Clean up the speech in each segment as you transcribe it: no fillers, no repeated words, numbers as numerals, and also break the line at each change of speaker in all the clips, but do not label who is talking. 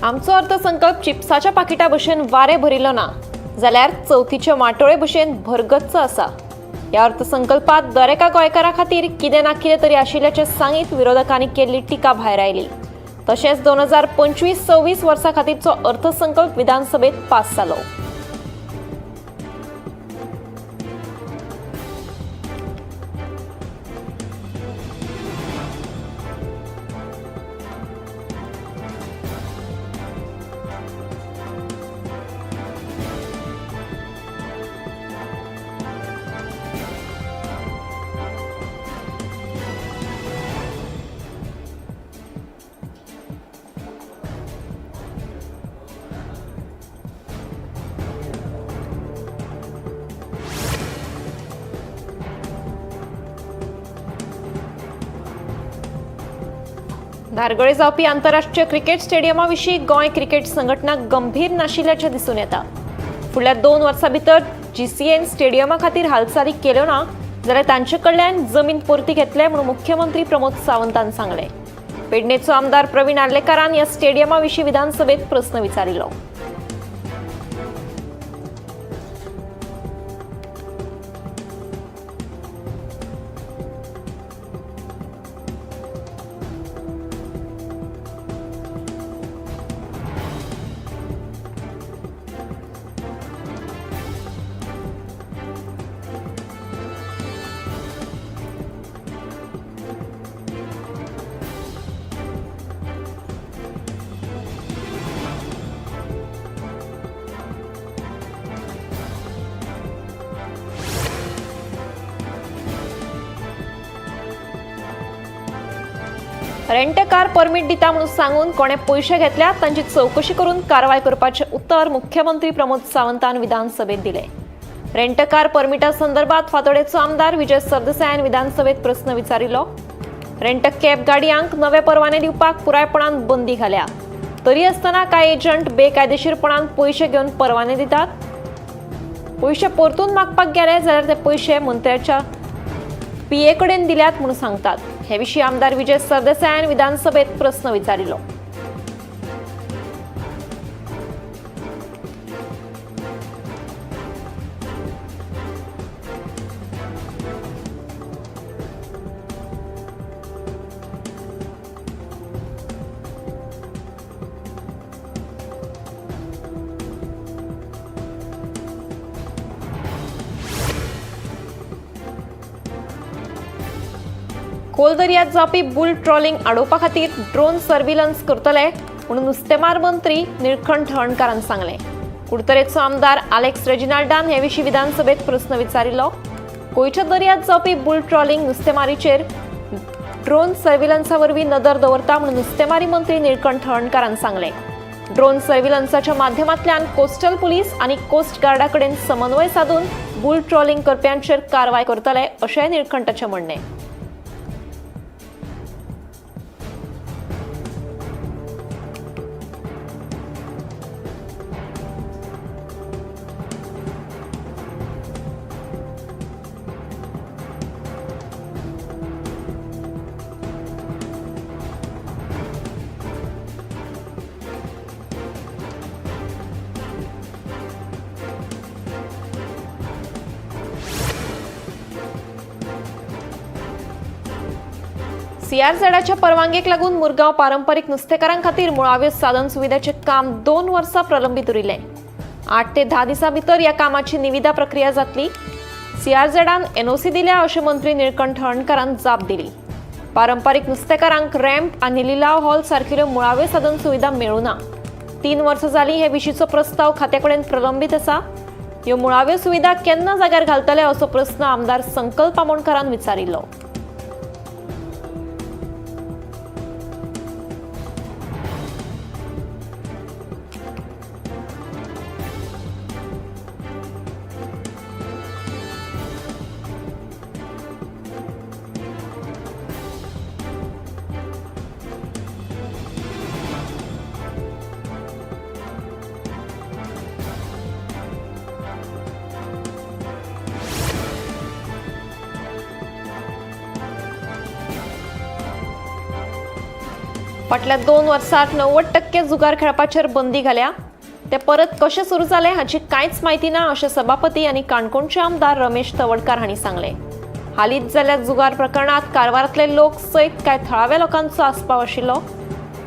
आमचो अर्थसंकल्प चिप्साच्या पाकिटा भशेन वारें भरिल्लो ना, जाल्यार चवथीचे माटोळे भशेन भरगच्च आसा. ह्या अर्थसंकल्पात दरेका गोंयकारा खातीर कितें ना कितें तरी आशिल्ल्याचें सांगीत विरोधकांनी केल्ली टिका भायर आयली. तशेंच 2025-26 वर्सा खातीरचो अर्थसंकल्प विधानसभेत पास जालो. धारगळे जावपी आंतरराष्ट्रीय क्रिकेट स्टेडियमा विशीं गोंय क्रिकेट संघटना गंभीर नाशिल्ल्याचें दिसून येता. फुडल्या 2 वर्सां भितर जीसीएन स्टेडियमा खातीर हालचाली केल्यो ना जाल्यार तांचे कडल्यान जमीन परती घेतले म्हूण मुख्यमंत्री प्रमोद सावंतान सांगलें. पेडणेचो आमदार प्रवीण आर्लेकारान ह्या स्टेडियमा विशीं विधानसभेत प्रस्न विचारिल्लो. रेंट कार परमीट दिता म्हणून सांगून कोणे पयशे घेतल्यात तांची चवकशी करून कारवाय करपाचें उतर मुख्यमंत्री प्रमोद सावंतान विधानसभेत दिलें. रेंट कार परमिटा संदर्भात फातोडेचो आमदार विजय सरदेसायान विधानसभेत प्रस्न विचारिल्लो. रेंट कॅब गाडयांक नवे परवाने दिवपाक पुरायपणान बंदी घाल्या, तरी आसतना कांय एजंट बेकायदेशीरपणान पयशे घेवन परवाने दितात. पयशे परतून मागपाक गेले जाल्यार ते पयशे मंत्र्याच्या पीए कडेन दिल्यात म्हणून सांगतात. हे विशीं आमदार विजय सरदेसायान विधानसभेत प्रस्न विचारिल्लो. खोल दर्यांत जावपी बुल ट्रॉलिंग आडोवपा खातीर ड्रोन सर्व्हिलन्स करतले म्हणून नुस्तेमार मंत्री निळकंठ हळर्णकारान सांगलें. कुडतरेचो आमदार आलेक्स रेजिनाल्डान हे विशीं विधानसभेत प्रस्न विचारिल्लो. गोंयच्या दर्यांत जावपी बुल ट्रॉलिंग नुस्तेमारीचेर ड्रोन सर्व्हिलन्सा वरवीं नदर दवरता म्हणून नुस्तेमारी मंत्री निळकंठ हळर्णकारान सांगलें. ड्रोन सर्व्हिलन्साच्या माध्यमांतल्यान कोस्टल पुलीस आनी कोस्ट गार्डा कडेन समन्वय सादून बुल ट्रॉलिंग करप्यांचेर कारवाय करतले अशेंय निळकंठाचें म्हणणें. सीआरझेडाच्या परवानगेक लागून मुरगांव पारंपरीक नुस्तेकारां खातीर मुळाव्यो साधन सुविधाचें काम 2 वर्सां प्रलंबीत उरिल्लें. 8 ते 10 दिसां भितर ह्या कामाची निविदा प्रक्रिया जातली. सीआरझेडान एनओसी दिल्या अशें मंत्री निळकंठ हळर्णकारान जाप दिली. पारंपरीक नुस्तेकारांक रॅम्प आनी लिलाव हॉल सारकिल्यो मुळाव्यो साधन सुविधा मेळूना. 3 वर्सां जालीं हे विशींचो प्रस्ताव खात्या कडेन प्रलंबीत आसा. ह्यो मुळाव्यो सुविधा केन्ना जाग्यार घालतले असो प्रस्न आमदार संकल्प आमोणकारान विचारिल्लो. फाटल्या 2 वर्सांत 90% जुगार खेळपाचेर बंदी घाल्या. ते परत कशें सुरू जाले हाची कांयच म्हायती ना अशें सभापती आनी काणकोणचे आमदार रमेश तवडकार हांणी सांगलें. हालींच जाल्ल्या जुगार प्रकरणांत कारवारांतले लोक सयत कांय थळाव्या लोकांचो आस्पाव आशिल्लो.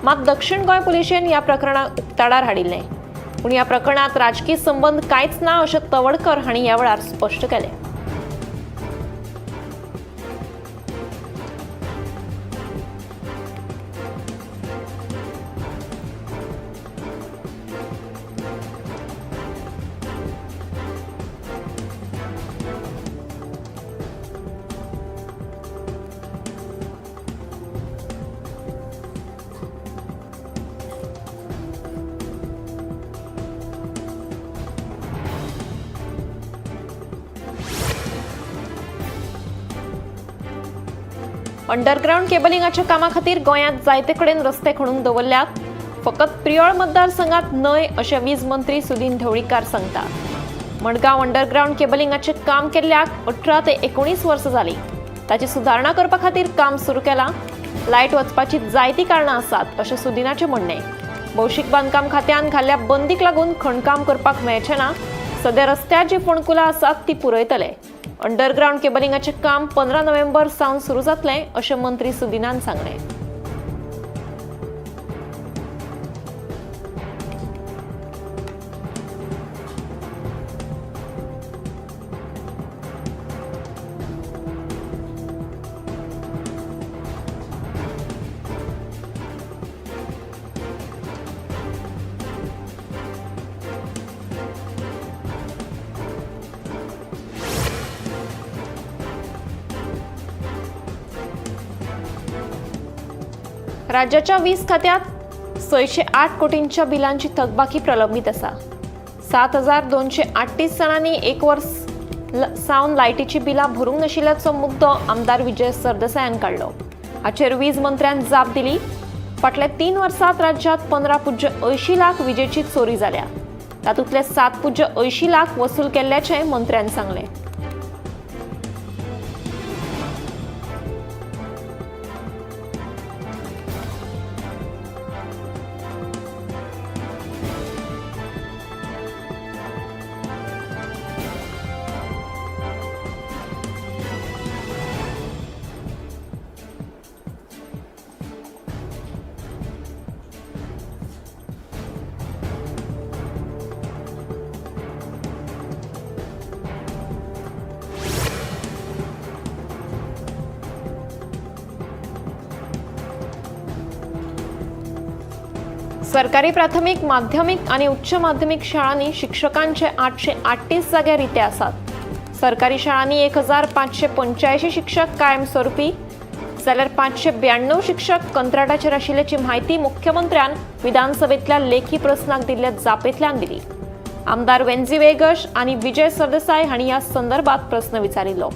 मात दक्षिण गोंय पुलिशेन ह्या प्रकरणाक उक्ताडार हाडिल्लें. पूण ह्या प्रकरणांत राजकी संबंद कांयच ना अशें तवडकर हांणी ह्या वेळार स्पश्ट केलें. अंडरग्रावंड केबलिंगाच्या कामा खातीर गोंयांत जायते कडेन रस्ते खणून दवरल्यात, फकत प्रियोळ मतदारसंघात न्हय अशें वीज मंत्री सुदिन ढवळीकार सांगतात. मडगांव अंडरग्रावंड केबलिंगाचें काम केल्ल्याक 18 ते 19 वर्सां जालीं. ताची सुदारणा करपा खातीर काम सुरू केलां. लायट वचपाची जायतीं कारणां आसात अशें सुदिनाचें म्हणणें. भौशीक बांदकाम खात्यान घाल्ल्या बंदीक लागून खणकाम करपाक मेळचें ना. सद्या रस्त्यार जी फोंडकुलां आसात ती पुरयतले. अंडरग्रावंड केबलिंगाचें काम 15 नोव्हेंबर सावन सुरू जातलें अशें मंत्री सुदिनान सांगलें. राज्याच्या वीज खात्यात 608 कोटींच्या बिलांची थकबाकी प्रलंबित आसा. 7238 जाणांनी एक वर्स सावन लायटीची बिलां भरूंक नाशिल्ल्याचो मुद्दो आमदार विजय सरदेसायान काडलो. हाचेर वीज मंत्र्यान जाप दिली. फाटल्या 3 वर्सांत राज्यांत 15.80 लाख विजेची चोरी जाल्या. तातूंतले 7.80 लाख वसूल केल्ल्याचें मंत्र्यान सांगलें. सरकारी प्राथमिक, माध्यमिक आणि उच्च माध्यमिक शाळांनी शिक्षकांचे 838 जागे रिते आसात. सरकारी शाळांनी 1585 शिक्षक कायमस्वरूपी जाल्यार 592 शिक्षक कंत्राटाचेर आशिल्ल्याची म्हायती मुख्यमंत्र्यान विधानसभेतल्या लेखी प्रस्नाक दिल्ल्या जापेंतल्यान दिली. आमदार वेन्झी वेगश आनी विजय सरदेसाय हांणी ह्या संदर्भात प्रस्न विचारिल्लो.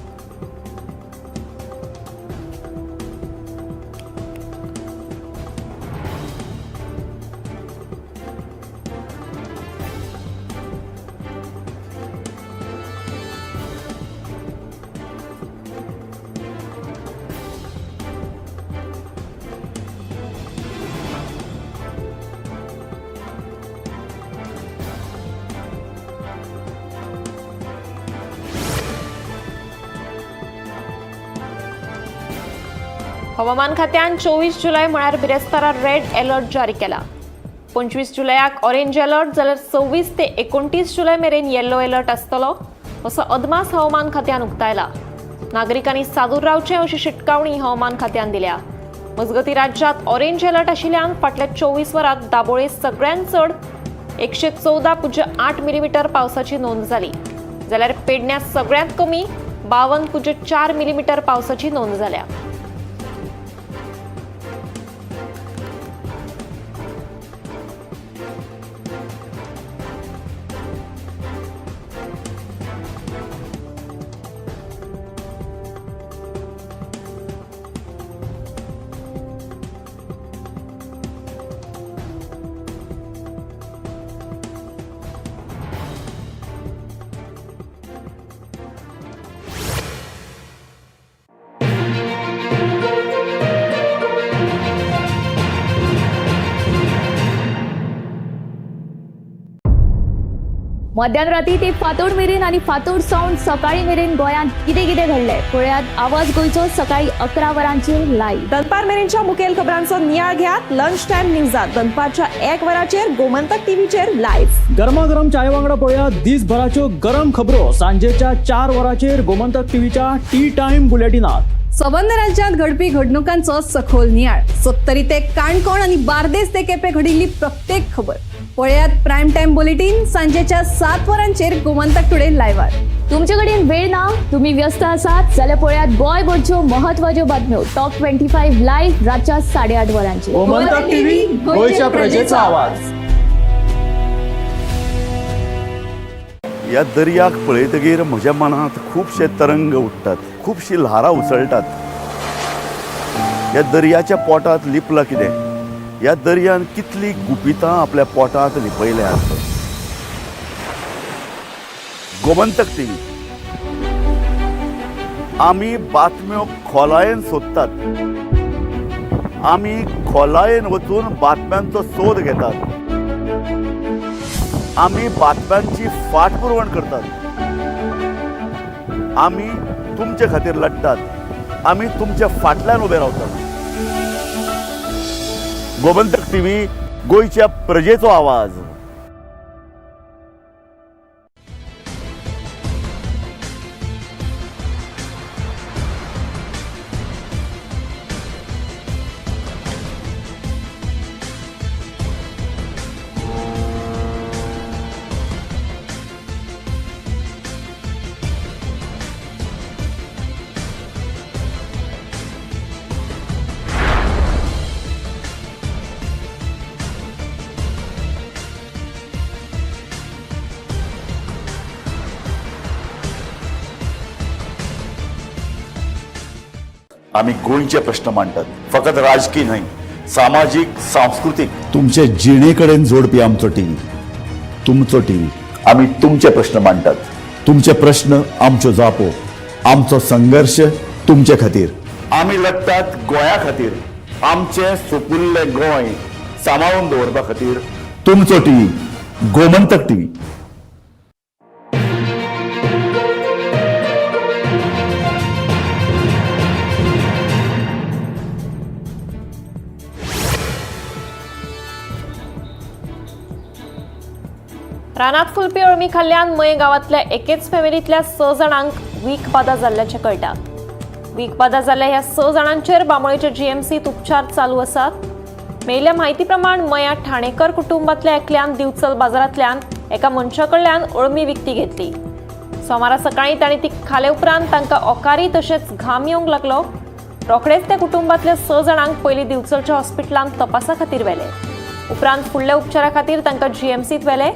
हवामान खात्यान 24 जुलय म्हळ्यार बिरेस्तारा रेड अलर्ट जारी केला. 25 जुलयाक ऑरेंज अलर्ट जाल्यार 26 ते 29 जुलय मेरेन येल्लो अलर्ट आसतलो असो अदमास हवामान खात्यान उक्तायला. नागरिकांनी सादूर रावचें अशी शिटकावणी हवामान खात्यान दिल्या. मजगतीं राज्यांत ऑरेंज अलर्ट आशिल्ल्यान फाटल्या 24 वरांत दाबोळे सगळ्यांत चड 114.8 मिलीमिटर पावसाची नोंद जाली, जाल्यार पेडण्यां सगळ्यांत कमी 52.4 मिलीमिटर पावसाची नोंद जाल्या.
मध्यान राती ते फांतोड मेरेन आनी फांतोड सावन सकाळी मेरेन गोंयांत कितें कितें घडलें पळयात आवाज गोंयचो सकाळी 11 वरांचेर लायव्ह.
दनपार मेरेनच्या मुखेल खबरांचो नियाळ घेयात लंच टायम न्यूजात दनपारच्या 1 वराचेर गोमंतक टीव्हीचेर लायव्ह.
गरमागरम चाय वांगडा पळया दिसभराच्यो गरम खबरो सांजेच्या 4 वरांचेर गोमंतक टीव्हीच्या टी टायम बुलेटिनात.
सबंद राज्यांत घडपी घडणुकांचो सखोल नियाळ, सत्तरी ते काणकोण आनी बार्देस ते केपें घडिल्ली प्रत्येक खबर पळयात प्रायम टायम बुलेटीन सांजेच्या 7 वरांचेर गोमंतक टुडे लायव्हार.
तुमचे कडेन वेळ ना, तुम्ही व्यस्त आसात जाल्यार पळयात गोंयभरच्यो महत्वाच्यो बातम्यो टॉप 25 लायव्ह रातच्या 8:30 वरांचेर.
गोमंतक टीव्ही, गोंयच्या प्रजेचा आवाज.
ह्या दर्याक पळयतगीर म्हज्या मनांत खुबशे तरंग उठ्ठात, खुबशीं ल्हारां उसळटात. ह्या दर्याच्या पोटांत लिपलां कितें? ह्या दर्यान कितलीं गुपितां आपल्या पोटांत लिपयल्यात? गोमंतक टीव्ही, आमी बातम्यो खोलायेन सोदतात, आमी खोलायेन वचून बातम्यांचो सोद घेतात, आमी बातम्यांची फाटपुरवण करतात, आमी तुमचे खातीर लढटात, आमी तुमच्या फाटल्यान उबे रावतात. गोमंतक टीव्ही, गोंयच्या प्रजेचो आवाज. आमी गोंयचे प्रश्न मांडटात, फकत राजकी न्हय, सामाजीक, सांस्कृतीक, तुमचे जिणे कडेन जोडपी आमचो टीव्ही, तुमचो टीव्ही. आमी तुमचे प्रश्न मांडटात, तुमचे प्रश्न आमच्यो जापो, आमचो संघर्श तुमचे खातीर. आमी लढटात गोंया खातीर, आमचें सुपुल्लें गोंय सांबाळून दवरपा खातीर. तुमचो टीव्ही, गोमंतक टीव्ही.
रानात फुलपी अळमी खाल्ल्यान मये गांवांतल्या एकेच फॅमिलींतल्या 6 जाणांक वीख बादा जाल्ल्याचें कळटा. वीख बादा जाल्ल्या ह्या 6 जाणांचेर बांबोळेच्या जीएमसीत उपचार चालू आसात. मेळिल्ल्या म्हायती प्रमाण मया ठाणेकर कुटुंबांतल्या एकल्यान दिवचल बाजारांतल्यान एका मनशा कडल्यान अळमी विकती घेतली. सोमारा सकाळीं तांणी ती खाले उपरांत तांकां ओकारी तशेंच घाम येवंक लागलो. रोखडेच त्या कुटुंबांतल्या 6 जाणांक पयलीं दिवचलच्या हॉस्पिटलांत तपासा खातीर व्हेले. उपरांत फुडल्या उपचारा खातीर तांकां जीएमसीत व्हेले.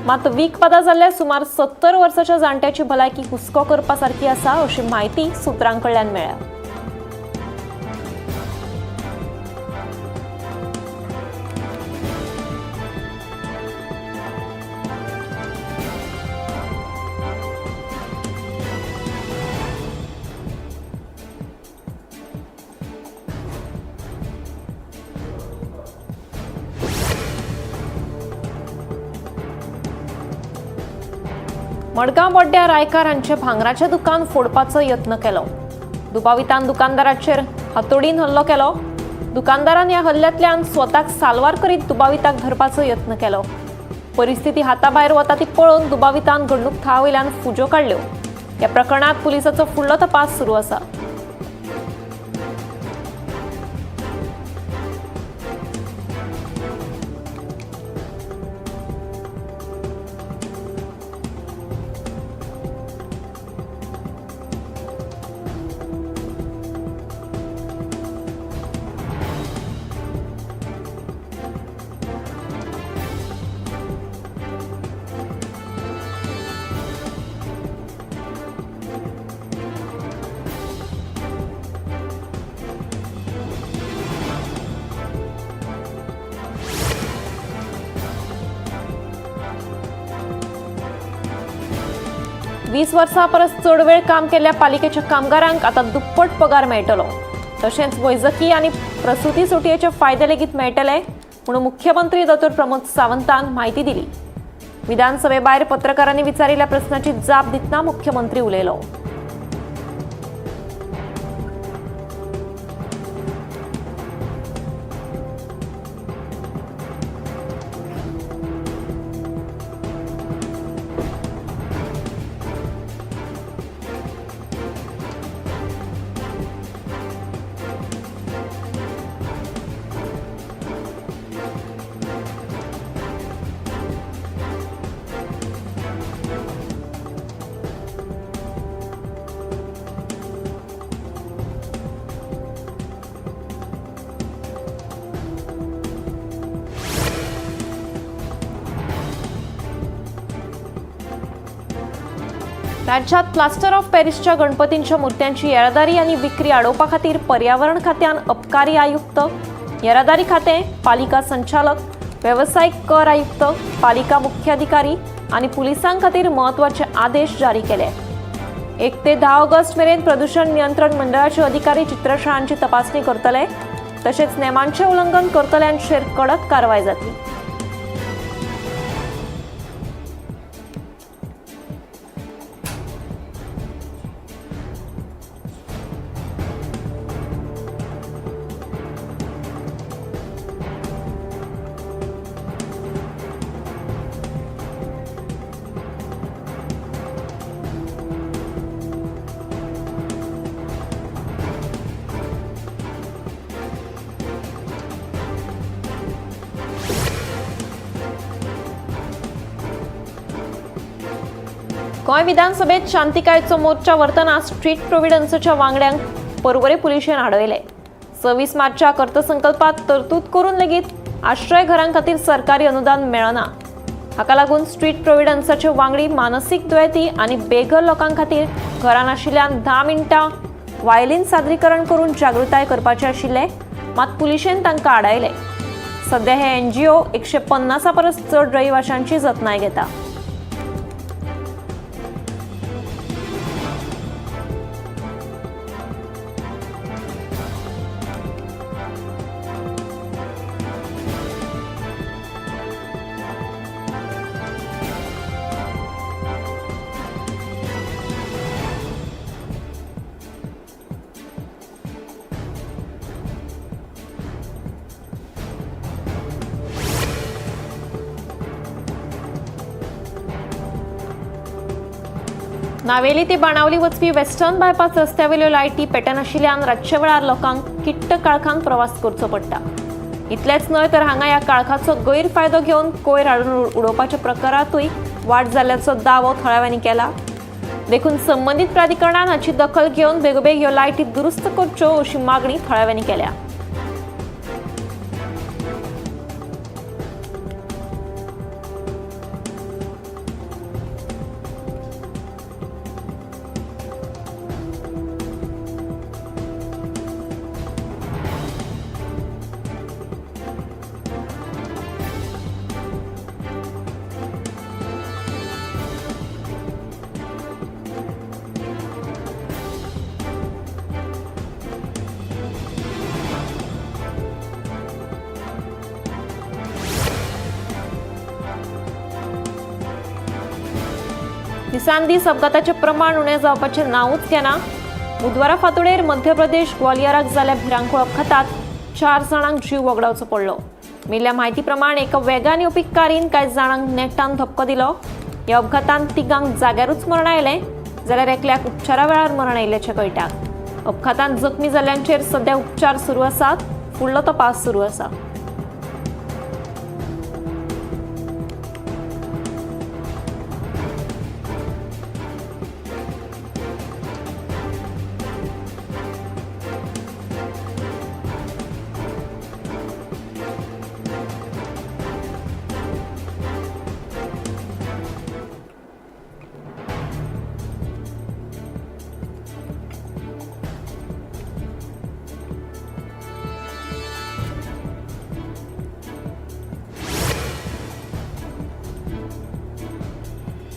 मात वीख बादा जाल्ल्या सुमार 70 वर्साच्या जाण्ट्याची भलायकी हुस्को करपा सारकी आसा अशी म्हायती सुत्रां कडल्यान मेळ्ळ्या. मडगांव बोड्ड्या रायकार हांचे भांगराचें दुकान फोडपाचो यत्न केलो. दुबावितान दुकानदाराचेर हातोडीन हल्लो केलो. दुकानदारान ह्या हल्ल्यांतल्यान स्वताक साल्वार करीत दुबाविताक धरपाचो यत्न केलो. परिस्थिती हाताभायर वता ती पळोवन दुबावितान घडणूक थळा वयल्यान फुज्यो काडल्यो. ह्या प्रकरणांत पुलिसाचो फुडलो तपास सुरू आसा. वीस वर्सां परस चड वेळ काम केल्ल्या पालिकेच्या कामगारांक आतां दुप्पट पगार मेळटलो. तशेंच वैजकी आनी प्रसुती सुटयेचे फायदे लेगीत मेळटले म्हणून मुख्यमंत्री दोतोर प्रमोद सावंतान म्हायती दिली. विधानसभे भायर पत्रकारांनी विचारिल्ल्या प्रस्नाची जाप दितना मुख्यमंत्री उलयलो. राज्यात प्लास्टर ऑफ पॅरिसच्या गणपतींच्या मूर्त्यांची येरादारी आनी विक्री आडोवपा खातीर पर्यावरण खात्यान अबकारी आयुक्त, येरादारी खातें, पालिका संचालक, वेवसायीक कर आयुक्त, पालिका मुख्याधिकारी आनी पुलिसां खातीर म्हत्वाचे आदेश जारी केले. 1 ते 10 ऑगस्ट मेरेन प्रदूषण नियंत्रण मंडळाचे अधिकारी चित्रशाळांची तपासणी करतले, तशेंच नेमांचें उल्लंघन करतल्यांचेर कडक कारवाय जातली. गोंय विधानसभेत शांतिकायेचो मोर्चा व्हरतना स्ट्रीट प्रोव्हिडन्सच्या वांगड्यांक पर्वरे पुलिशेन आडयले. 26 मार्चाक अर्थसंकल्पात तरतूद करून लेगीत आश्रय घरां खातीर सरकारी अनुदान मेळना. हाका लागून स्ट्रीट प्रोव्हिडन्साचे वांगडी मानसीक दुयेंती आनी बेघर लोकां खातीर घरां नाशिल्ल्यान 10 मिनटां वायलीन सादरीकरण करून जागृताय करपाचे आशिल्ले, मात पुलिशेन तांकां आडायले. सध्या हे एनजीओ 150 परस चड रहिवाशांची जतनाय घेता. नावेली ते बाणावली वचपी वेस्टर्न बायपास रस्त्यावेल्यो लायटी पेटनाशिल्ल्यान रातच्या वेळार लोकांक किट्ट काळखान प्रवास करचो पडटा. इतलेंच न्हय तर हांगा ह्या काळखाचो गैरफायदो घेवन कोयर हाडून उडोवपाच्या प्रकारांतूय वाड जाल्ल्याचो दावो थळाव्यांनी केला. देखून संबंदीत प्राधिकरणान हाची दखल घेवन बेगोबेग ह्यो लायटी दुरुस्त करच्यो अशी मागणी थळाव्यांनी केल्या. दिसान दीस अपघाताचें प्रमाण उणें जावपाचें नांवूच घेना. बुधवारा फांतोडेर मध्य प्रदेश ग्वालियराक जाल्ल्या भिरांकूळ अपघातात 4 जाणांक जीव वगडावचो पडलो. मेल्ल्या म्हायती प्रमाण एका वेगान येवपी कारीन कांय जाणांक नेटान धपको दिलो. ह्या अपघातान 3 जाग्यारूच मरण आयलें, जाल्यार एकल्याक उपचारा वेळार मरण आयिल्ल्याचें कळटा. अपघातान जखमी जाल्ल्यांचेर सध्या उपचार सुरू आसात. फुडलो तपास सुरू आसा.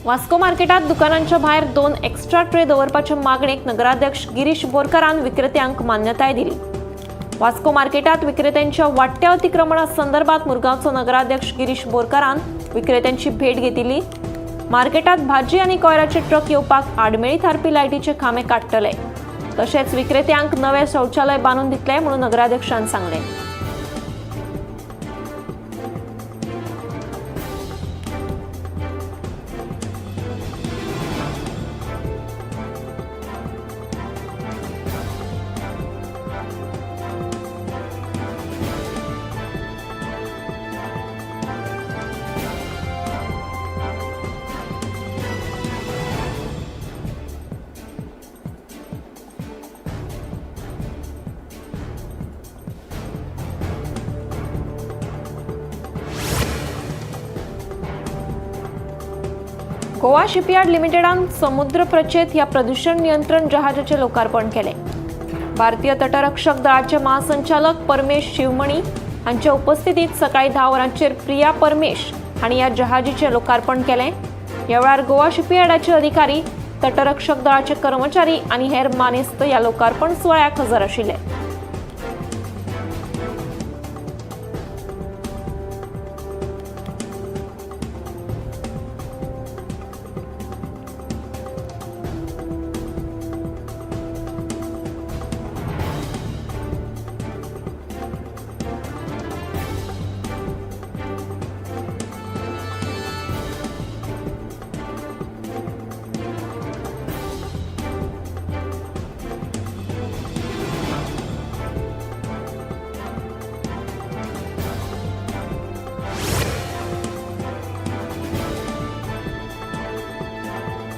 वास्को मार्केटात दुकानांच्या भायर 2 एक्स्ट्रा ट्रे दवरपाच्या मागणेक नगराध्यक्ष गिरीश बोरकारान विक्रेत्यांक मान्यताय दिली. वास्को मार्केटात विक्रेत्यांच्या वाडट्या अतिक्रमणा संदर्भात मुरगांवचो नगराध्यक्ष गिरीश बोरकारान विक्रेत्यांची भेट घेतिल्ली. मार्केटात भाजी आनी कोयराचे ट्रक येवपाक आडमेळी थारपी लायटीचे खांबे काडटले, तशेंच विक्रेत्यांक नवे शौचालय बांदून दितले म्हणून नगराध्यक्षान सांगलें. गोवा शिपयार्ड लिमिटेडान समुद्र प्रचेत ह्या प्रदूषण नियंत्रण जहाजाचें लोकार्पण केलें. भारतीय तटरक्षक दळाचे महासंचालक परमेश शिवमणी हांच्या उपस्थितीत सकाळी 10 वरांचेर प्रिया परमेश हांणी ह्या जहाजीचें लोकार्पण केलें. ह्या वेळार गोवा शिपयार्डाचे अधिकारी, तटरक्षक दळाचे कर्मचारी आनी हेर मानेस्त ह्या लोकार्पण सुवाळ्याक हजर आशिल्ले.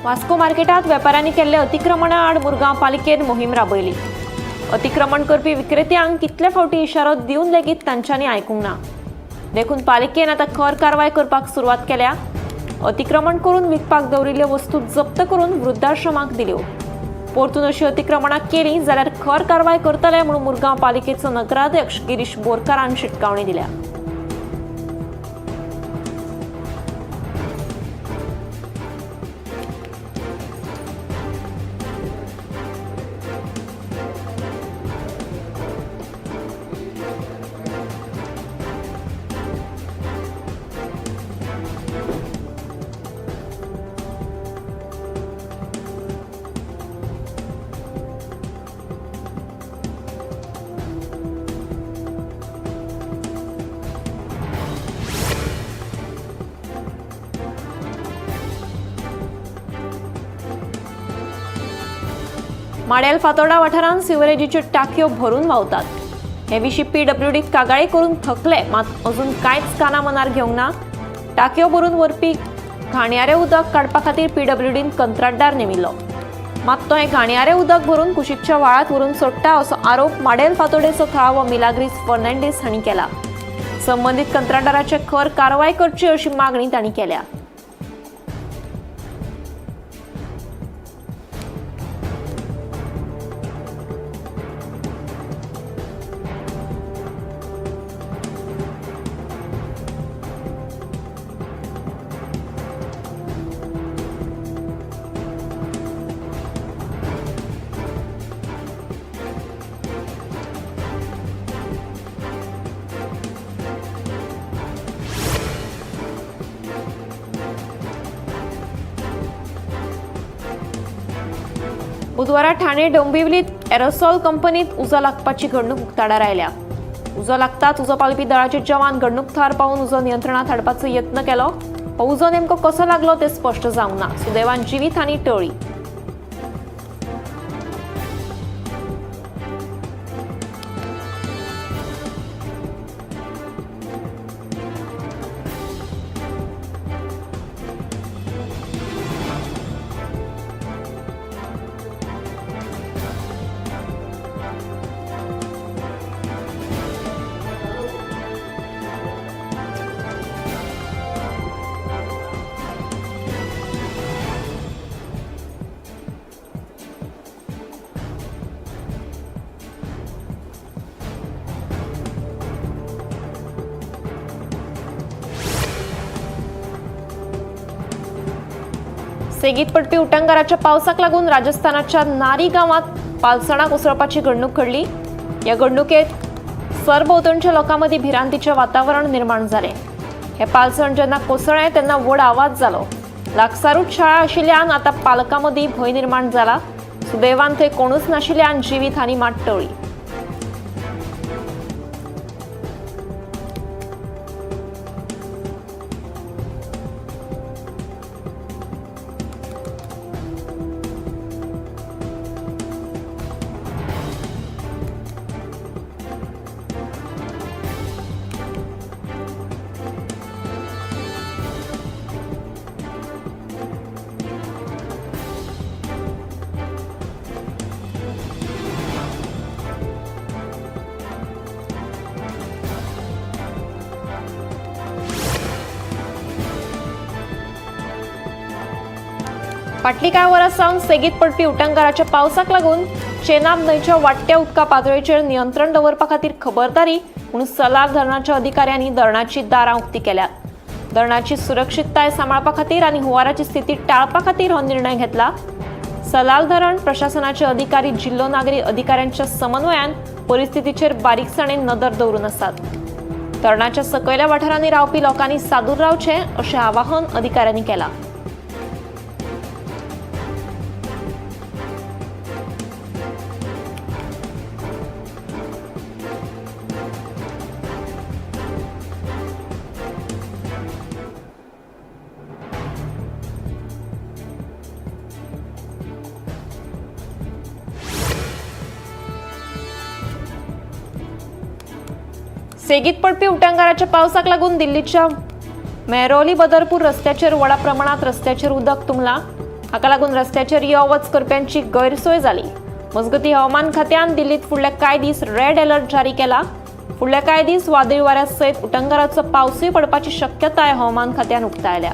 वास्को मार्केटात वेपाऱ्यांनी केल्ले अतिक्रमणा आड मुरगांव पालिकेन मोहीम राबयली. अतिक्रमण करपी विक्रेत्यांक कितले फावटी इशारो दिवन लेगीत तांच्यांनी आयकूंक ना, देखून पालिकेन आतां खर कारवाय करपाक सुरवात केल्या. अतिक्रमण करून विकपाक दवरिल्ल्यो वस्तू जप्त करून वृद्धाश्रमाक दिल्यो. परतून अशी अतिक्रमणां केली जाल्यार खर कारवाय करतले म्हणून मुरगांव पालिकेचो नगराध्यक्ष गिरीश बोरकारान शिटकावणी दिल्या. माडेल फातोर्डा वाठारांत सिवरेजीच्यो टाकयो भरून व्हांवतात. हे विशीं पीडब्ल्यूडीक कागाळी करून थकले, मात अजून कांयच काना मनार घेवंक ना. टाकयो भरून व्हरपी घाणयारें उदक काडपा खातीर पीडब्ल्यूडीन कंत्राटदार नेमिल्लो, मात तो हें घाणयारें उदक भरून कुशीकच्या व्हाळांत व्हरून सोडटा असो आरोप माडेल फातोर्डेचो थळावो मिलाग्रीस फर्नांडीस हांणी केला. संबंदीत कंत्राटदाराचेर खर कारवाय करची अशी मागणी तांणी केल्या. बुधवारा ठाणे डोंबिवलीत एरोसॉल कंपनीत उजो लागपाची घडणूक उक्ताडार आयल्या. उजो लागताच उजो पालपी दळाचे जवान घडणूक थळार पावून उजो नियंत्रणात हाडपाचो यत्न केलो. हो उजो नेमको कसो लागलो ते स्पश्ट जावंक ना. सुदैवान जिवीत हानी टळ्ळी. सेगीत पडपी उटंगाराच्या पावसाक लागून राजस्थानाच्या नारी गांवात पालसणां कोसळपाची घडणूक घडली. ह्या घडणुकेत सरभोंवतणच्या लोकां मदीं भिरांतीचें वातावरण निर्माण जालें. हे पालसण जेन्ना कोसळ्ळें तेन्ना व्हड आवाज जालो. लागसारूच शाळा आशिल्ल्यान आतां पालकां मदीं भंय निर्माण जाला. सुदैवान थंय कोणूच नाशिल्ल्यान जिवीत हानी मात टळ्ळी. फाटलीं कांय वरां सावन सेगीत पडपी उटंगाराच्या पावसाक लागून चेनाब न्हंयच्या वाडट्या उदका पातळेचेर नियंत्रण दवरपा खातीर खबरदारी म्हणून सलार धरणाच्या अधिकाऱ्यांनी धरणाची दारां उक्ती केल्यात. धरणाची सुरक्षितताय सांबाळपा खातीर आनी हुंवाराची स्थिती टाळपा खातीर हो निर्णय घेतला. सलाल धरण प्रशासनाचे अधिकारी जिल्लो नागरी अधिकाऱ्यांच्या समन्वयान परिस्थितीचेर बारीकसाणेन नदर दवरून आसात. धरणाच्या सकयल्या वाठारांनी रावपी लोकांनी सादूर रावचें अशें आवाहन अधिकाऱ्यांनी केलां. सेगीत पडपी उटंगाराच्या पावसाक लागून दिल्लीच्या मेहरोली बदरपूर रस्त्याचेर व्हडा प्रमाणात रस्त्याचेर उदक तुंबलां. हाका लागून रस्त्याचेर यो वच करप्यांची गैरसोय जाली. मजगतीं, हवामान खात्यान दिल्लीत फुडले कांय दीस रेड अलर्ट जारी केला. फुडले कांय दीस वादळी वाऱ्या सयत उटंगाराचो पावसूय पडपाची शक्यताय हवामान खात्यान उक्तायल्या.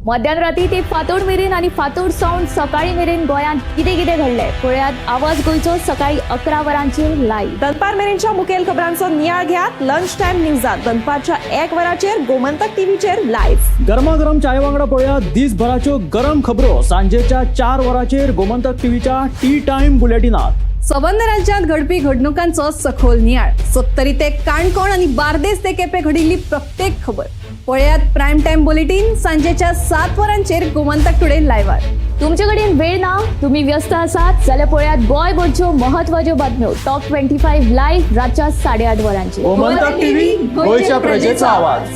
मध्यान राती ते फांतोड मेरेन आनी फांतोड सावन सकाळी मेरेन गोंयांत कितें कितें घडलें पळयात आवाज गोंयचो सकाळी 11 वरांचेर लायव्ह.
दनपार मेरेनच्या मुखेल खबरांचो नियाळ घेयात लंच टायम न्यूजात दनपारच्या 1 वराचेर गोमंतक टीव्हीचेर लायव्ह.
गरमागरम चाये वांगडा पळयात दिसभराच्यो गरम खबरो सांजेच्या 4 वरांचेर गोमंतक टीव्हीच्या टी टायम बुलेटिनात.
संबंद राज्यांत घडपी घडणुकांचो सखोल नियाळ, सत्तरी ते काणकोण आनी बार्देस ते केपें घडिल्ली प्रत्येक खबर पळयात प्रायम टायम बुलेटीन सांजेच्या 7 वरांचेर गोमंतक टुडे लायव्हार.
तुमचे कडेन वेळ ना, तुम्ही व्यस्त आसात जाल्यार पळयात गोंयभरच्यो महत्वाच्यो बातम्यो टॉप 25 लायव्ह रातच्या 8:30 वरांचेर.
गोमंतक टीव्ही, गोंयच्या प्रजेचा आवाज.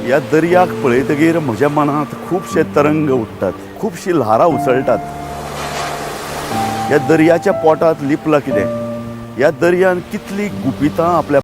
ह्या दर्याक पळयतगीर म्हज्या मनांत खुबशे तरंग उठ्ठात, खुबशीं ल्हारां उसळटात. ह्या दर्याच्या पोटांत लिपलां कितें? ह्या दर्यान कितलीं गुपितां आपल्या